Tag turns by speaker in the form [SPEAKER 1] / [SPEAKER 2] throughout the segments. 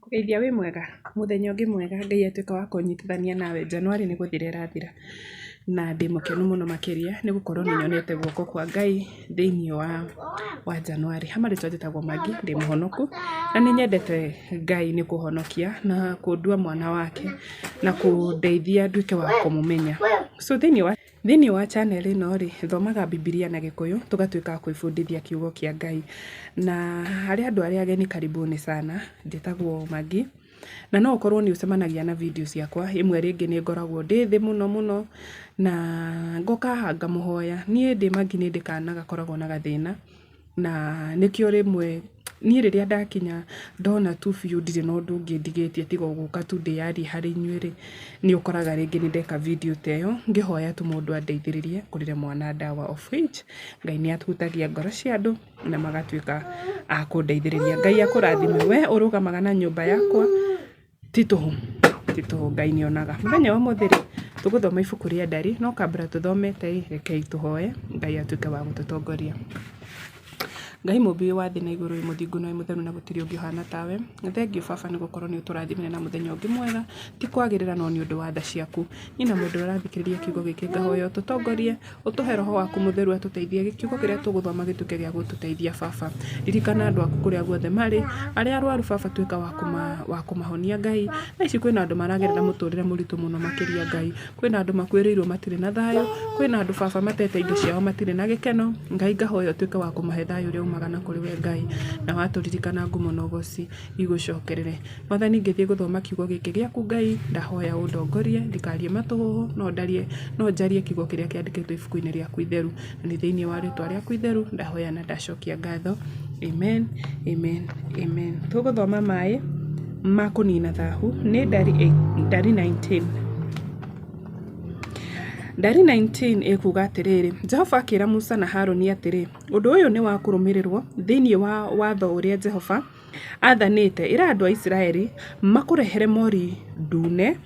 [SPEAKER 1] Ngũkũgeithia wĩ mwega? Mũthenya ũngĩ mwega Ngai atuĩka wa kũnyitithania nawe, January nĩ gũthira ĩrathira, na ndĩ mũkenu mũno makĩria nĩ gũkorwo nĩ nyonete guoko kwa Ngai thĩiniĩ wa January. Ha marĩtwa njĩtagwo Maggie, ndĩ mũhonoku, na nĩ nyendete Ngai nĩ kũhonokia na kũndua mwana wake, na kũndeithia nduĩke wa kũmũmenya. So thĩiniĩ wa channel ĩno rĩ, thomaga Bibilia na Gĩkũyũ, tũgatuĩka a kwĩbundithia kiugo kĩa Ngai. Na harĩ andũ arĩa ageni karibuni sana, njĩtagwo Maggie, na no ũkorwo nĩ ũcemanagia na video ciakwa, ĩmwe rĩngĩ nĩ ngoragwo ndĩ thĩ mũno mũno, na ngoka haha ngamũhoya. Niĩ ndĩ Maggie nĩ ndĩ kana gakoragwo na gathĩna, na nĩkĩo rĩmwe niĩ rĩrĩa ndakinya ndona tu biũ ndirĩ na ũndũ ũngĩ ndigĩtie tiga o gũka tu ndĩyarie harĩ inyuĩ rĩ, nĩ ũkoraga rĩngĩ nĩ ndeka video ta ĩyo, ngĩhoya tu mũndũ andeithĩrĩrie ngũrĩre mwana ndawa, of which Ngai nĩ ahutagia ngoro cia andũ na magatuĩka a kũndeithĩrĩria. Ngai akũrathime we ũrũgamaga na nyũmba yakwa ti tũhũ, ti tũhũ, Ngai nĩ onaga. Mũthenya wa ũmũthĩ rĩ, tũgũthoma ibuku rĩa Ndari, no kabla tũthomete ĩ, rekei tũhoe Ngai atuĩke wa gũtũtongoria. Ngai mũmbi wa thĩ na igũrũ, wĩ mũthingu na wĩ mũtheru na gũtirĩ ũngĩ ũhana tawe. Thengiũ baba nĩ gũkorwo nĩ ũtũrathimire na mũthenya ũngĩ mwega, ti kwagĩrĩra no nĩ ũndũ wa tha ciaku. Niĩ na mũndũ ũrĩa ũrathikĩrĩria kiugo gĩkĩ ngahoya ũtũtongorie, ũtũhe roho waku mũtheru atũteithie, kiugo kĩrĩa tũgũthoma gĩtuĩke gĩa gũtũteithia baba. Ririkana andũ aku kũrĩa guothe marĩ, arĩa arwaru baba tuĩka wa kũmahonia Ngai. Thaa ici kwĩna andũ maragerera mũtũrĩre mũritũ mũno makĩria Ngai. Kwĩna andũ makuĩrĩirwo matirĩ na thayũ, kwĩna andũ baba matete indo ciao matirĩ na gĩkeno, Ngai ngahoya ũtuĩke wa kũmahe thayũ ũrĩa umaga na kũrĩ we Ngai, na watũririkana ngumo na ũgoci igũcokerere. Mwathani ngĩthiĩ gũthoma kiugo gĩkĩ gĩaku Ngai, ndahoya ũndongorie ndikarie matũhũhũ no ndarie, no njarie kiugo kĩrĩa kĩandĩkĩtwo ibuku-inĩ rĩaku itheru, na nĩ thĩiniĩ wa rĩtwa rĩaku itheru ndahoya na ndacokia ngatho. Amen, amen, amen. Tũgũthoma maĩ ma kũnina thahu nĩ Ndari 19. Ndari 19 ĩkuuga atĩrĩrĩ, Jehova akĩra Musa na Harũni atĩrĩ, Ũndũ ũyũ nĩ wa kũrũmĩrĩrwo thĩinĩ wa watho ũrĩa Jehova aathanĩte, Ĩra andũ a Isiraeli makũrehere mori ndune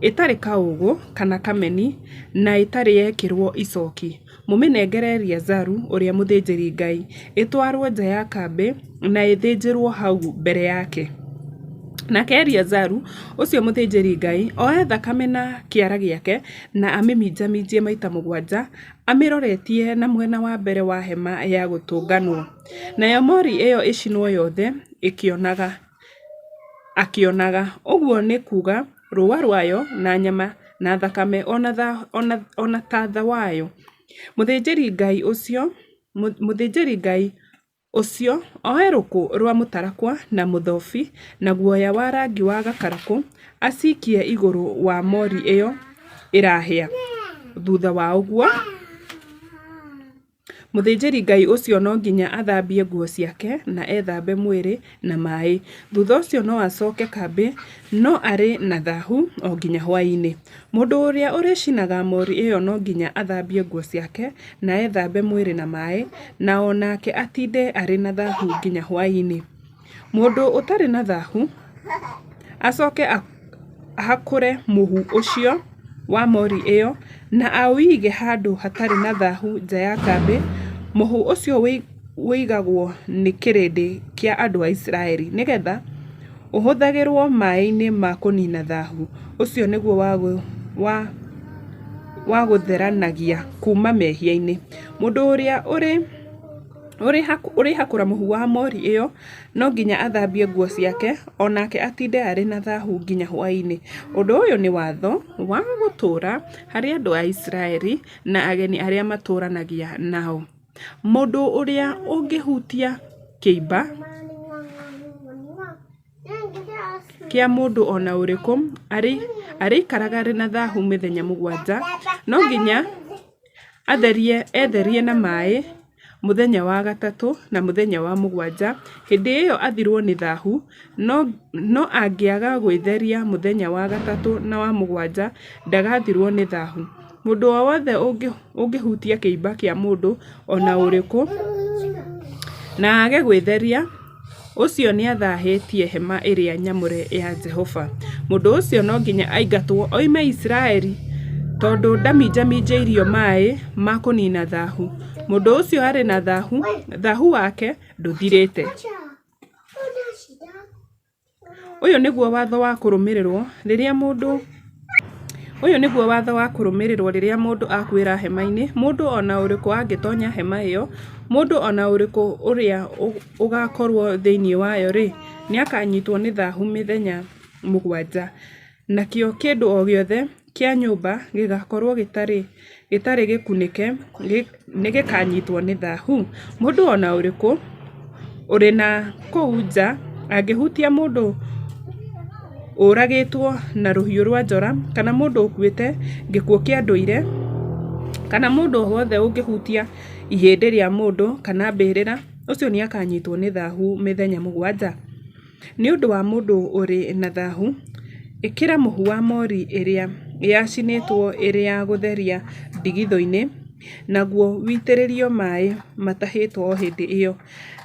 [SPEAKER 1] ĩtarĩ kaũũgũ kana kameni na ĩtarĩ yekĩrũo icoki. Mũmĩnengere Eliazaru ũrĩa mũthĩnjĩri-Ngai, ĩtwarũo nja ya kambĩ na ĩthĩnjĩrũo hau mbere yake. Nake Eliazaru ũcio mũthĩnjĩri-Ngai oe thakame na kĩara gĩake na amĩminjaminjie maita mũgwanja amĩroretie na mwena wa mbere wa hema ya gũtũnganwo, nayo mori ĩyo ĩcinwo yothe akĩonaga, ũguo nĩ kuuga rũũa rwayo, na nyama, na thakame, o na taatha wayo. Mũthĩnjĩri-Ngai ũcio oe rũkũ rwa mũtarakwa na mũthobi na guoya wa rangi wa gakarakũ acikie igũrũ wa mori ĩyo ĩrahĩa. Thutha wa ũguo, Mũthĩnjĩri-Ngai ũcio no nginya athambie nguo ciake na ethambe mwĩrĩ na maĩ. Thutha ũcio no acoke kambĩ, no arĩ na thahu o nginya hwaĩ-inĩ. Mũndũ ũrĩa ũrĩcinaga mori ĩyo no nginya athambie nguo ciake na ethambe mwĩrĩ na maĩ, na o nake atinde arĩ na thahu nginya hwaĩ-inĩ. Mũndũ ũtarĩ na thahu acoke ahakũre mũhu ũcio wa mori ĩyo na aũige handũ hatarĩ na thahu nja ya kambĩ, mũhu ũcio ũigagwo nĩ kĩrĩndĩ kĩa andũ a Isiraeli nĩgetha ũhũthagĩrũo maĩ-inĩ ma kũniina thahu, ũcio nĩguo wa gũtheranagia kuuma mehia-inĩ. Mũndũ ũrĩa ũrĩhakũra mũhu wa mori ĩyo no nginya athambie nguo ciake, o nake atinde arĩ na thahu nginya hwaĩ-inĩ. Ũndũ ũyũ nĩ watho wa gũtũũra harĩ andũ a Isiraeli na ageni arĩa matũũranagia nao. Mũndũ ũrĩa ũngĩhutia kĩimba kĩa mũndũ o na ũrĩkũ arĩikaraga arĩ na thahu mĩthenya mũgwanja. No nginya etherie na maĩ mũthenya wa gatatũ na mũthenya wa mũgwanja, hĩndĩ ĩyo athirwo nĩ thahu, no angĩaga gwĩtheria mũthenya wa gatatũ na wa mũgwanja, ndagathirwo nĩ thahu. Mũndũ o wothe ũngĩhutia kĩimba kĩa mũndũ o na ũrĩkũ na age gwĩtheria, ũcio nĩathaahĩtie hema ĩrĩa nyamũre ya Jehova. Mũndũ ũcio no nginya aingatwo oime Isiraeli, tondũ ndaminjaminjĩirio maaĩ ma kũniina thaahu. Mũndũ ũcio arĩ na thaahu, thaahu wake ndũthirĩte. Ũyũ nĩguo watho wa kũrũmĩrĩrũo rĩrĩa mũndũ Ũyũ nĩguo watho wa kũrũmĩrĩrũo rĩrĩa mũndũ akuĩra hema-inĩ, Mũndũ o na ũrĩkũ angĩtoonya hema ĩyo, mũndũ o na ũrĩkũ ũrĩa ũgaakorũo thĩinĩ wayo-rĩ, nĩakanyiitwo nĩ thaahu mĩthenya mũgwanja, nakĩo kĩndũ o gĩothe kĩa nyũmba gĩgaakorũo gĩtarĩ gĩkunĩke nĩgĩkanyiitwo nĩ thaahu. Mũndũ o na ũrĩkũ ũrĩ na kũu nja angĩhutia mũndũ ũragĩtwo na rũhiũ rwa njora, kana mũndũ ũkuĩte gĩkuũ kĩa ndũire, kana mũndũ o wothe ũngĩhutia ihĩndĩ rĩa mũndũ kana mbĩrĩra, ũcio nĩakanyiitwo nĩ thaahu mĩthenya mũgwanja. Nĩ ũndũ wa mũndũ ũrĩ na thaahu, ĩkĩra mũhu wa moori ĩrĩa yacinĩtwo ĩrĩ ya gũtheria ndigithũ-inĩ, naguo ũitĩrĩrio maaĩ matahĩtwo o hĩndĩ ĩyo.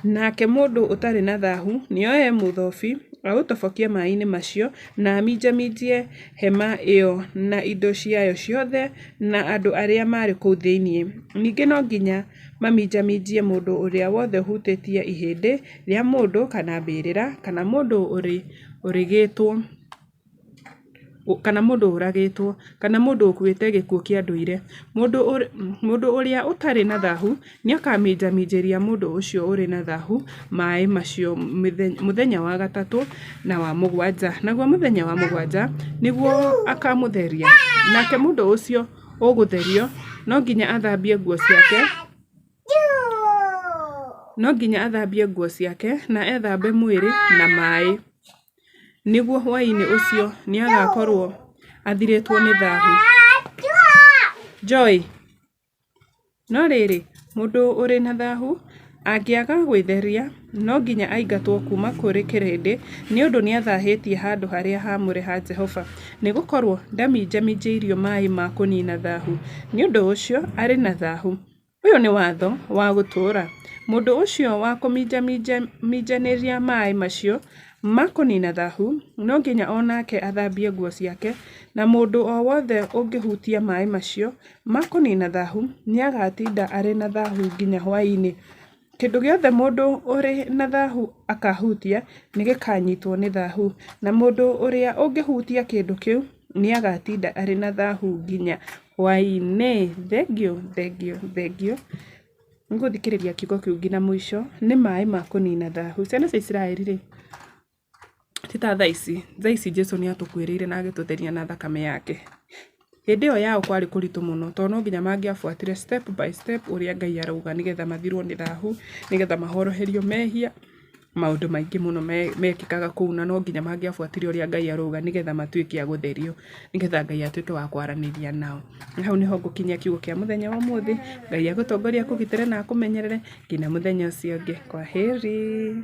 [SPEAKER 1] Nake mũndũ ũtarĩ na thaahu nĩoe mũthobi, aũtobokie maaĩ-inĩ macio, na aminjaminjie hema ĩyo na indo ciayo ciothe na andũ arĩa marĩ kũu thĩinĩ. Ningĩ no nginya maminjaminjie mũndũ ũrĩa wothe ũhutĩtie ihĩndĩ rĩa mũndũ kana mbĩrĩra, kana mũndũ ũrĩgĩtwo kana mũndũ ũragĩtwo, kana mũndũ ũkuĩte gĩkuũ kĩa ndũire. Mũndũ ũrĩa ũtarĩ na thaahu nĩakaminjaminjĩria mũndũ ũcio ũrĩ na thaahu maaĩ macio mũthenya wa gatatũ na wa mũgwanja, naguo mũthenya wa mũgwanja nĩguo akamũtheria. Nake mũndũ ũcio ũgũtherio no nginya athambie nguo ciake, no nginya athambie nguo ciake na ethambe mwĩrĩ na maaĩ, nĩguo hwaĩ-inĩ ũcio nĩagakorwo athirĩtwo nĩ thaahu. Joy. No rĩrĩ, mũndũ ũrĩ na thaahu angĩaga gwĩtheria, no nginya aingatwo kuuma kũrĩ kĩrĩndĩ, nĩ ũndũ nĩathaahĩtie handũ harĩa haamũre ha Jehova, nĩgũkorwo ndaminjaminjĩirio maaĩ ma kũniina thaahu; nĩ ũndũ ũcio arĩ na thaahu. Ũyũ nĩ watho wa gũtũũra. Mũndũ ũcio wa kũminjaminjanĩria maaĩ macio ma kũniina thaahu no nginya o nake athambie nguo ciake, na mũndũ o wothe ũngĩhutia maaĩ macio ma kũniina thaahu nĩagatinda arĩ na thaahu nginya hwaĩ-inĩ. Kĩndũ gĩothe mũndũ ũrĩ na thaahu akaahutia nĩgĩkanyiitwo nĩ thaahu, na mũndũ ũrĩa ũngĩhutia kĩndũ kĩu nĩagatinda arĩ na thaahu nginya hwaĩ-inĩ. Thengiũ, thengiũ, thengiũ nĩ gũthikĩrĩria kiugo kĩu nginya mũico. Nĩ maaĩ ma kũnina thahu. Ciana cia Isiraeli rĩ, ti ta thaa ici. Thaa ici Jesu nĩ atũkuĩrĩire na agĩtũtheria na thakame yake. Hĩndĩ ĩyo yao kwarĩ kũritũ mũno tondũ no nginya mangĩabuatire step by step ũrĩa Ngai arauga nĩgetha mathirwo nĩ thahu, nĩgetha mahoroherio mehia. Maũndũ maingĩ mũno mekĩkaga kũu na no nginya mangĩabuatire ũrĩa Ngai arauga nĩgetha matuĩke a gũtherio, nĩgetha Ngai atuĩke wa kwaranĩria nao. Na hau nĩho ngũkinyia kiugo kĩa mũthenya wa ũmũthĩ. Ngai agũtongorie, akũgitĩre na akũmenyerere nginya mũthenya ũcio ũngĩ. Kwaheri.